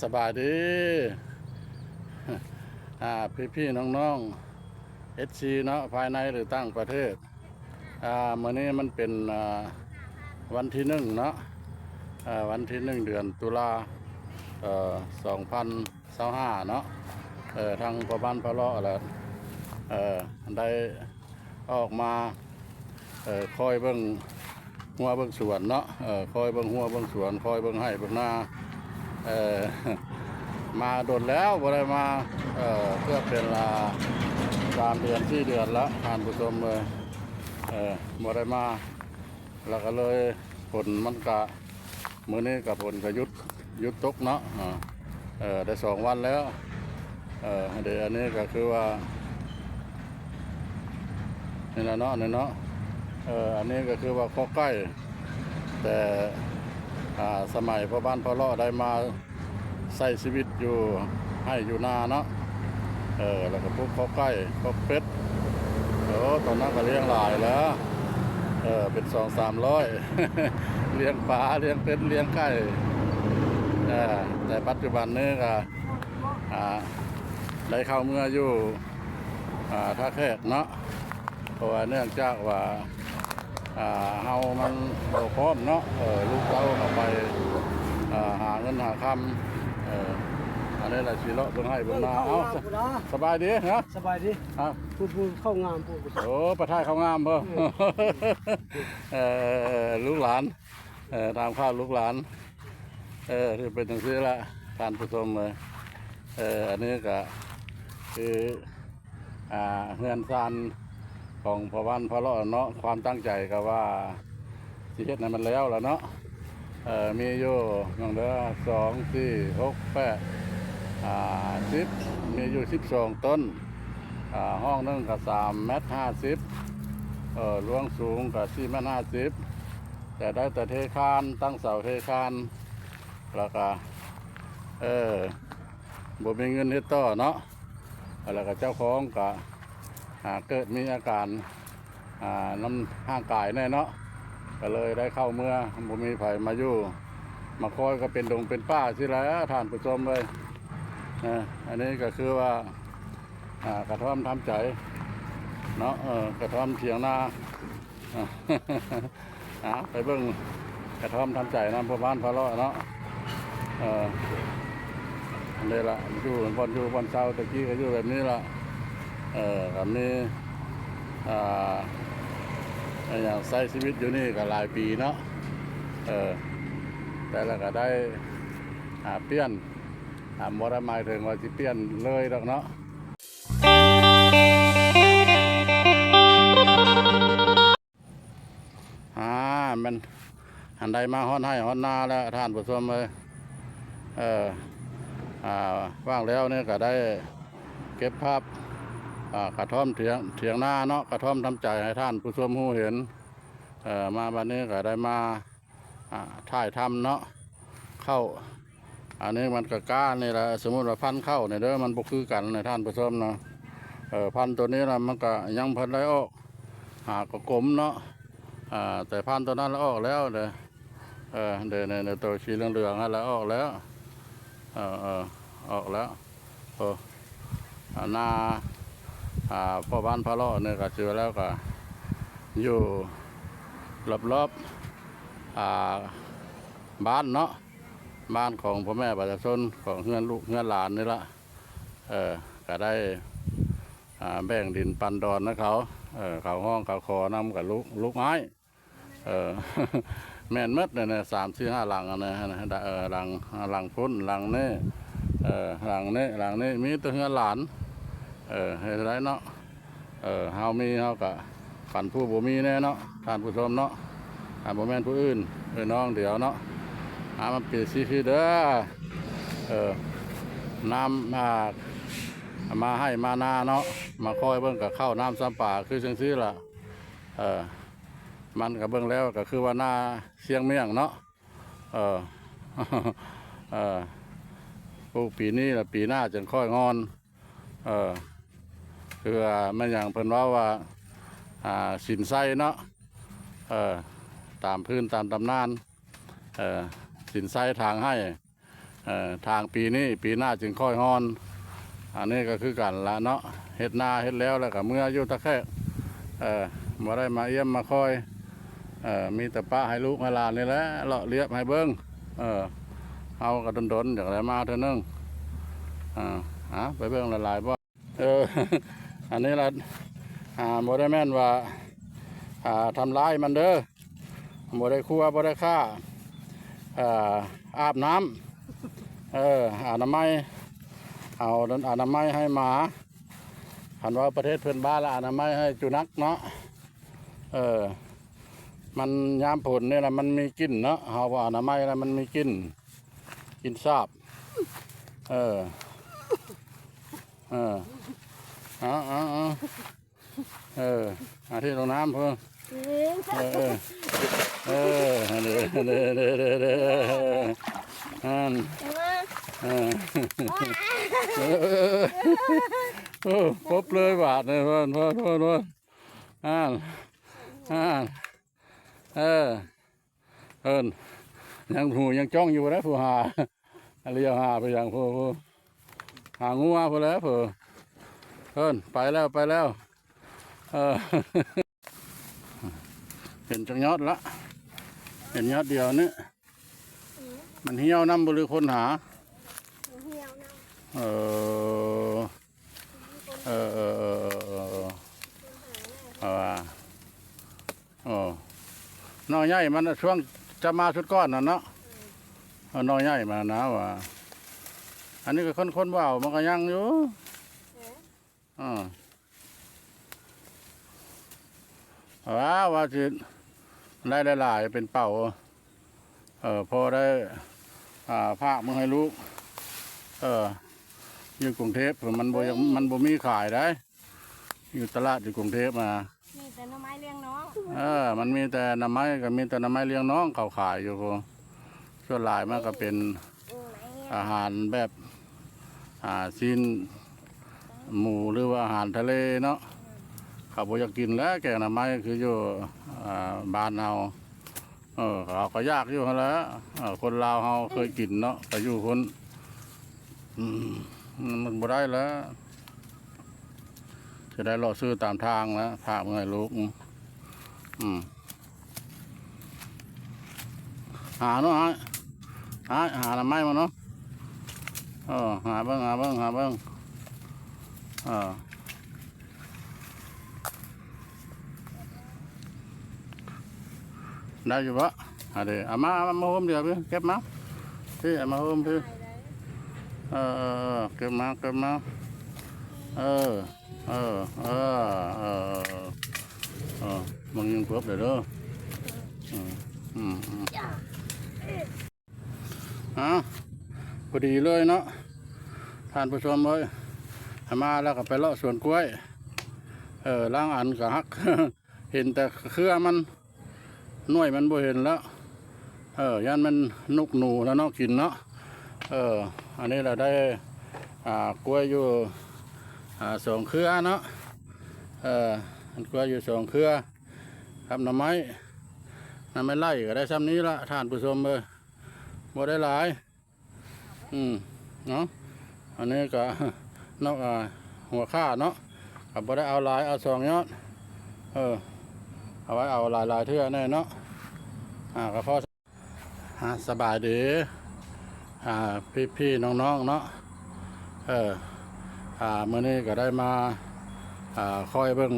ສະບາຍດີ ອ່າ ພີ່ໆ ນ້ອງໆ ເອັຟຊີ ເນາະ ພາຍໃນ ຫຼື ຕ່າງປະເທດ. ອ່າ ມື້ນີ້ມັນເປັນ ອ່າ ວັນທີໜຶ່ງເນາະ ເອີ ວັນທີໜຶ່ງ ເດືອນຕຸລາ ເອີ ສອງພັນຊາວຫ້າເນາະ. ເອີ ທາງພໍ່ບ້ານພະເລາະລະ ເອີ ໄດ້ອອກມາ ເອີ ຄອຍເບິ່ງຮົ້ວເບິ່ງສວນເນາະ ເອີ ຄອຍເບິ່ງຮົ້ວເບິ່ງສວນ ຄອຍເບິ່ງໄຮ່ເບິ່ງນາ ເອີ ມາດົນແລ້ວບໍ່ໄດ້ມາ ເອີ ເກືອບເປັນ ອ່າ ສາມເດືອນ ສີ່ເດືອນລະ ທ່ານຜູ້ຊົມເອີຍ ເອີ ບໍ່ໄດ້ມາ ແລ້ວກໍເລີຍຝົນມັນກະ ມື້ນີ້ກໍຝົນກໍຢຸດ ຢຸດຕົກເນາະ ເອີ ໄດ້ສອງວັນແລ້ວ ເອີ ເດ ອັນນີ້ກໍຄືວ່າ ນີ້ລະເນາະ ນີ້ເນາະ ເອີ ອັນນີ້ກໍຄືວ່າຄອກໄກ່ ແຕ່ ອ່າ ສະໄໝພໍ່ບ້ານພະເລາະໄດ້ມາ ໃຊ້ຊີວິດຢູ່ໄຮ່ຢູ່ນາເນາະ ເອີ ແລ້ວກໍປູກຄອກໄກ່ ຄອກເປັດ ໂອ້ ຕອນນັ້ນກໍລ້ຽງຫຼາຍແລ້ວ ເອີ ເປັນສອງສາມຮ້ອຍ ລ້ຽງປາ ລ້ຽງເປັດ ລ້ຽງໄກ່ ເອີ ແຕ່ປັດຈຸບັນນີ້ກໍ ອ່າ ໄດ້ເຂົ້າເມືອຢູ່ ອ່າ ທ່າແຂກເນາະ ເພາະວ່າເນື່ອງຈາກວ່າ ອ່າ ເຮົາມັນບໍ່ພ້ອມເນາະ ເອີ ລູກເຕົ້າກໍໄປ ອ່າ ຫາເງິນຫາຄຳ ເອີ ອັນນີ້ລະຊິເລາະເບິ່ງໄຮ່ເບິ່ງນາ. ເອົ້າ ສະບາຍດີເນາະ ສະບາຍດີ ອ່າ ຜູ້ ຜູ້ເຂົ້າງາມ ຜູ້ ໂອ້ ໄປຖ່າຍເຂົ້າງາມເພິ່ນ ເອີ ເອີ ລູກຫຼານ ເອີ ຕາມຂ່າວລູກຫຼານ ເອີ ຄືເປັນຈັ່ງຊີ້ລະ ທ່ານຜູ້ຊົມເອີຍ ເອີ ອັນນີ້ກະຄື ອ່າ ເຮືອນຊານຂອງພໍ່ບ້ານພະເລາະເນາະ ຄວາມຕັ້ງໃຈກໍວ່າຊິເຮັດໃຫ້ມັນແລ້ວລະເນາະ ເອີ ມີຢູ່ ເບິ່ງເດີ ສອງ ສີ່ ຫົກ ແປດ ອ່າ ສິບ ມີຢູ່ສິບສອງຕົ້ນ ອ່າ ຫ້ອງໜຶ່ງກໍສາມແມັດຫ້າສິບ ເອີ ລວງສູງກໍສີ່ແມັດຫ້າສິບ ແຕ່ໄດ້ແຕ່ເທຄານ ຕັ້ງເສົາເທຄານ ແລ້ວກໍ ເອີ ບໍ່ມີເງິນເຮັດຕໍ່ເນາະ ແລ້ວກໍເຈົ້າຂອງກໍ ອ່າ ເກີດມີອາການ ອ່າ ນຳຮ່າງກາຍແດ່ເນາະ ກໍເລີຍໄດ້ເຂົ້າເມືອ ບໍ່ມີໃຜມາຢູ່ ມາຄອຍກໍເປັນດົງເປັນປ່າຊີ້ແຫຼະ ທ່ານຜູ້ຊົມເອີຍ ເອີ ອັນນີ້ກໍຄືວ່າ ອ່າ ກະທ່ອມທຳໃຈເນາະ ເອີ ກະທ່ອມຖຽງນາ ອ່າ ໄປເບິ່ງກະທ່ອມທຳໃຈນຳພໍ່ບ້ານພະເລາະເນາະ ເອີ ອັນນີ້ລະ ຢູ່ບ່ອນຢູ່ບ່ອນເຊົາ ແຕ່ກີ້ກໍຢູ່ແບບນີ້ລະ ເອີ ກໍມີ ອ່າ ອີຫຍັງ ໃຊ້ຊີວິດຢູ່ນີ້ກໍຫຼາຍປີເນາະ ເອີ ແຕ່ລະກໍໄດ້ ອ່າ ປ່ຽນ ອ່າ ບໍ່ໄດ້ໝາຍເຖິງວ່າຊິປ່ຽນເລີຍດອກເນາະ. ອ່າ ແມ່ນ ອັນໃດມາຮອດໄຮ່ຮອດນາແລ້ວທ່ານຜູ້ຊົມເອີຍ ເອີ ອ່າ ວ່າງແລ້ວນີ້ກໍໄດ້ເກັບພາບ ອ່າ ກະທ່ອມຖຽງ ຖຽງນາເນາະ ກະທ່ອມທຳໃຈໃຫ້ທ່ານຜູ້ຊົມຮູ້ເຫັນ ເອີ ມາບັດນີ້ກໍໄດ້ມາ ອ່າ ຖ່າຍທຳເນາະ ເຂົ້າ ອັນນີ້ມັນກະກ້ານີ້ລະ ສົມມຸດວ່າພັນເຂົ້ານີ້ເດີ ມັນບໍ່ຄືກັນນະທ່ານຜູ້ຊົມເນາະ ເອີ ພັນໂຕນີ້ລະ ມັນກະຍັງບໍ່ທັນໄດ້ອອກ ຫາກໍກົມເນາະ ອ່າ ແຕ່ພັນໂຕນັ້ນລະອອກແລ້ວເດີ ເອີ ເດີ ໂຕສີເຫຼືອງໆຫັ້ນລະອອກແລ້ວ ເອີ ເອີ ອອກແລ້ວ ໂອ້ ອ່າ ນາ ອ່າ ພໍ່ບ້ານພະເລາະນີ້ກະຖືວ່າແລ້ວກະຢູ່ລອບໆ ອ່າ ບ້ານເນາະ ບ້ານຂອງພໍ່ແມ່ປະຊາຊົນ ຂອງເຮືອນລູກເຮືອນຫຼານນີ້ລະ ເອີ ກະໄດ້ ອ່າ ແບ່ງດິນປັນດອນໃຫ້ເຂົາ ເອີ ເຂົາຮ້ອງເຂົາຂໍນຳ ກະລູກ ລູກອ້າຍ ເອີ ແມ່ນໝົດແນະ ສາມສີ່ຫ້າຫຼັງຫັ້ນນະ ເອີ ຫຼັງ ຫຼັງພຸ້ນ ຫຼັງນີ້ ເອີ ຫຼັງນີ້ ຫຼັງນີ້ ມີແຕ່ເຮືອນຫຼານ ເອີ ເຮັດຈັ່ງໃດເນາະ ເອີ ເຮົາມີເຮົາກະປັນຜູ້ບໍ່ມີແດ່ເນາະ ທ່ານຜູ້ຊົມເນາະ ອ່າ ບໍ່ແມ່ນຜູ້ອື່ນ ເອີ ນ້ອງດຽວເນາະ ອ່າ ມັນເປັນຊີ້ຄືເດີ ເອີ ນ້ຳ ອ່າ ມາໄຮ່ມານາເນາະ ມາຄອຍເບິ່ງກະເຂົ້ານ້ຳຊຳປາ ຄືຈັ່ງຊີ້ລະ ເອີ ມັນກະເບິ່ງແລ້ວກະຄືວ່ານາຊຽງມ້ຽງເນາະ ເອີ ເອີ ປູກປີນີ້ລະປີໜ້າຈຶ່ງຄ່ອຍງອນ ເອີ ຄືວ່າແມ່ນຫຍັງເພິ່ນເວົ້າວ່າ ອ່າ ສິນໄຊເນາະ ເອີ ຕາມພື້ນຕາມຕຳນານ ເອີ ສິນໄຊທາງໄຮ່ ເອີ ທາງປີນີ້ ປີໜ້າຈຶ່ງຄ່ອຍຮ່ອນ. ອັນນີ້ກໍຄືກັນລະເນາະ ເຮັດນາເຮັດແລ້ວ ແລ້ວກໍເມືອຢູ່ຕະແຄກ ເອີ ບໍ່ໄດ້ມາຢ້ຽມມາຄອຍ ເອີ ມີແຕ່ປະໃຫ້ລູກໃຫ້ຫຼານນີ້ແຫຼະ ເລາະລຽບໃຫ້ເບິ່ງ. ເອີ ເຮົາກໍດົນໆ ຢາກໄດ້ມາເທື່ອໜຶ່ງ. ອາ ອາ ໄປເບິ່ງຫຼາຍໆ ບໍ່ ເອີ ອັນນີ້ລະ ອ່າ ບໍ່ໄດ້ແມ່ນວ່າ ອ່າ ທຳລາຍມັນເດີ ບໍ່ໄດ້ຄົວ ບໍ່ໄດ້ຂ້າ ອ່າ ອາບນ້ຳ ເອີ ອະນາໄມ ເອົາອະນາໄມໃຫ້ໝາ ຄັນເວົ້າປະເທດເພື່ອນບ້ານລະ ອະນາໄມໃຫ້ສຸນັກເນາະ. ເອີ ມັນຍາມຝົນນີ້ລະ ມັນມີກິ່ນເນາະ ເຮົາບໍ່ອະນາໄມລະ ມັນມີກິ່ນ ກິ່ນສາບ. ເອີ ເອີ ເອົາ ເອົາ ເອົາ ເອີ ອາທິດລົງນ້ຳເພິ່ນ ເອີ ເອີ ເອີ ເອີ ເອີ ເອີ ອັນ ເອີ ເອີ ເອີ ໂອ້ ປົບເລີຍບາດນີ້ ເພິ່ນ ເພິ່ນ ເພິ່ນ ເພິ່ນ ອ່ານ ອ່ານ ເອີ ເອີ ຍັງ ຫູຍັງຈ້ອງຢູ່ນະ ຜູ້ຫາ ລຽວຫາໄປຫຍັງ ຜູ້ ຜູ້ຫາງົວພຸ້ນແຫຼະ ຜູ້ ເອີ ໄປແລ້ວ ໄປແລ້ວ ເອີ ເຫັນຈັກຍອດລະ ເຫັນຍອດດຽວນີ້ ອືມ ມັນຫ່ຽວນຳບໍ່ ຫຼືຄົນຫາ? ມັນຫ່ຽວນຳ ເອີ ເອີ ເອີ ເອີ ເອີ ເອີ ເອີ ເອີ ເອີ ເອີ ເອີ ເອີ ເອີ ເອີ ເອີ ໜໍ່ໃຫຍ່ມັນ ຊ່ວງຈະມາຊຸດກ່ອນນັ້ນເນາະ ອືມ ເອີ ໜໍ່ໃຫຍ່ມັນນະວ່າ ອັນນີ້ກໍຄົນໆບໍ່ເອົາ ມັນກໍຍັງຢູ່ ເອີ ອາ ວ່າ ວ່າຊິໄດ້ຫຼາຍໆ ເປັນເປົາ ເອີ ພໍໄດ້ ອ່າ ຝາກເມືອໃຫ້ລູກ ເອີ ຢູ່ກຸງເທບ ມັນບໍ່ ອືມ ມັນບໍ່ມີຂາຍໄດ໋ ຢູ່ຕະຫຼາດຢູ່ກຸງເທບນະ ມີແຕ່ໜໍ່ໄມ້ລ້ຽງນ້ອງ ເອີ ມັນມີແຕ່ໜໍ່ໄມ້ ກໍມີແຕ່ໜໍ່ໄມ້ລ້ຽງນ້ອງ ເຂົາຂາຍຢູ່ ສ່ວນຫຼາຍມັນກໍເປັນ ອືມ ອາຫານແບບ ອ່າ ຊີ້ນໝູ ຫຼືວ່າອາຫານທະເລເນາະ ເຂົາບໍ່ຢາກກິນແຫຼະ ແກງໜໍ່ໄມ້ຄືຢູ່ ອ່າ ບ້ານເຮົາ ເອີ ເຂົາກໍຢາກຢູ່ຫັ້ນແຫຼະ ເອີ ຄົນລາວເຮົາເຄີຍກິນເນາະ ໄປຢູ່ພຸ້ນ ອືມ ມັນບໍ່ໄດ້ແລ້ວ ຊິໄດ້ເລາະຊື້ຕາມທາງແລ້ວ ຝາກເມືອໃຫ້ລູກ ອືມ ຫາເນາະ ອ້າຍ ອ້າຍ ຫາໜໍ່ໄມ້ມາເນາະ ເອີ ຫາເບິ່ງ ຫາເບິ່ງ ຫາເບິ່ງ ເອີ ໄດ້ຢູ່ບໍ່? ຫາເດ້ ເອົາມາ ເອົາມາໂຮມດຽວ ເກັບມາ ພີ້ ເອົາມາໂຮມພີ້ ເອີ ເອີ ເກັບມາ ເກັບມາ ເອີ ເອີ ເອີ ເອີ ເອີ ເບິ່ງຍິງກົບເດີ ເດີ ອືມ ອືມ ອືມ ອາ ພໍດີເລີຍເນາະ ທ່ານຜູ້ຊົມເອີຍ ມາແລ້ວກໍໄປເລາະສວນກ້ວຍ ເອີ ລາງອັນກໍຫັກ ເຫັນແຕ່ເຄືອມັນ ໜ່ວຍມັນບໍ່ເຫັນແລ້ວ ເອີ ຢ້ານມັນນົກໜູແລ້ວເນາະ ກິນເນາະ ເອີ ອັນນີ້ລະໄດ້ ອ່າ ກ້ວຍຢູ່ ອ່າ ສອງເຄືອເນາະ ເອີ ອັນກ້ວຍຢູ່ສອງເຄືອ ກັບໜໍ່ໄມ້ ໜໍ່ໄມ້ໄລ່ກໍໄດ້ຊ່ຳນີ້ລະ ທ່ານຜູ້ຊົມເອີຍ ບໍ່ໄດ້ຫຼາຍ ອືມ ເນາະ ອັນນີ້ກໍ ເນາະ ອ່າ ຫົວຂ່າເນາະ ກໍບໍ່ໄດ້ເອົາຫຼາຍ ເອົາສອງຍອດ ເອີ ເອົາໄວ້ເອົາຫຼາຍໆເທື່ອແດ່ເນາະ ອ່າ ກໍພໍ ອ່າ ສະບາຍດີ ອ່າ ພີ່ໆນ້ອງໆເນາະ ເອີ ອ່າ ມື້ນີ້ກໍໄດ້ມາ ອ່າ ຄອຍເບິ່ງ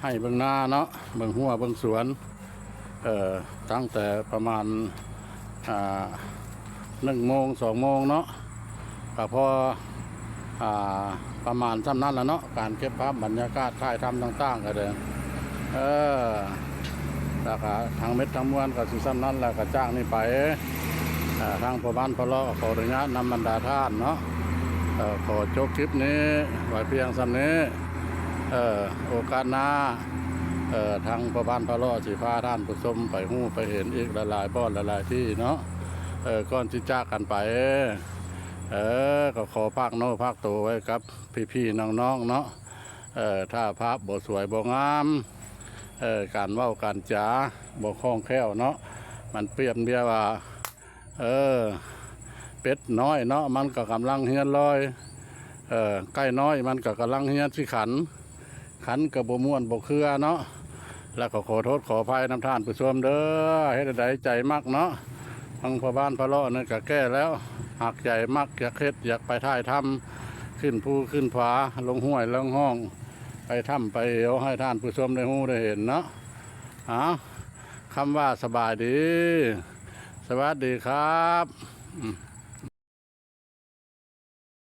ໄຮ່ເບິ່ງນາເນາະ ເບິ່ງຮົ້ວເບິ່ງສວນ ເອີ ຕັ້ງແຕ່ປະມານ ອ່າ ໜຶ່ງໂມງ ສອງໂມງເນາະ ກໍພໍ ອ່າ ປະມານຊ່ຳນັ້ນລະເນາະ ການເກັບພາບບັນຍາກາດ ຖ່າຍທຳຕ່າງໆກໍເດີ ເອີ ແລ້ວກໍທັງໝົດທັງມວນກໍຊິຊ່ຳນັ້ນ ແລ້ວກໍຈາກນີ້ໄປ ເອີ ທາງພໍ່ບ້ານພໍ່ເລາະຂໍອະນຸຍາດນຳບັນດາທ່ານເນາະ ເອີ ຂໍຈົບຄລິບນີ້ໄວ້ພຽງຊ່ຳນີ້ ເອີ ໂອກາດໜ້າ ເອີ ທາງພໍ່ບ້ານພະເລາະຊິພາທ່ານຜູ້ຊົມໄປຮູ້ໄປເຫັນອີກຫຼາຍໆບ່ອນຫຼາຍໆທີ່ເນາະ ເອີ ກ່ອນຊິຈາກກັນໄປ ເອີ ກໍຂໍຝາກເນື້ອຝາກໂຕໄວ້ກັບພີ່ໆນ້ອງໆເນາະ ເອີ ຖ້າພາບບໍ່ສວຍບໍ່ງາມ ເອີ ການເວົ້າການຈາບໍ່ຄ່ອງແຄ້ວເນາະ ມັນປຽບດຽວວ່າ ເອີ ເ ເປັດນ້ອຍເນາະ ມັນກໍກຳລັງຮຽນລອຍ ເອີ ໄກ່ນ້ອຍມັນກໍກຳລັງຮຽນຊິຂັນ ຂັນກໍບໍ່ມ່ວນບໍ່ເຄືອເນາະ ແລ້ວກໍຂໍໂທດຂໍອະໄພນຳທ່ານຜູ້ຊົມເດີ ເຮັດໃດໃຈມັກເນາະ ທາງພໍ່ບ້ານພາເລາະນີ້ກໍແກ່ແລ້ວ ຫາກໃຈມັກ ຢາກເຮັດ ຢາກໄປຖ່າຍທຳ ຂຶ້ນພູຂຶ້ນຜາ ລົງຫ້ວຍລົງຮ່ອງ ໄປຖ້ຳໄປເຫວ ໃຫ້ທ່ານຜູ້ຊົມໄດ້ຮູ້ໄດ້ເຫັນເນາະ. ເອົາ ຄຳວ່າສະບາຍດີ ສະຫວັດດີຄັບ.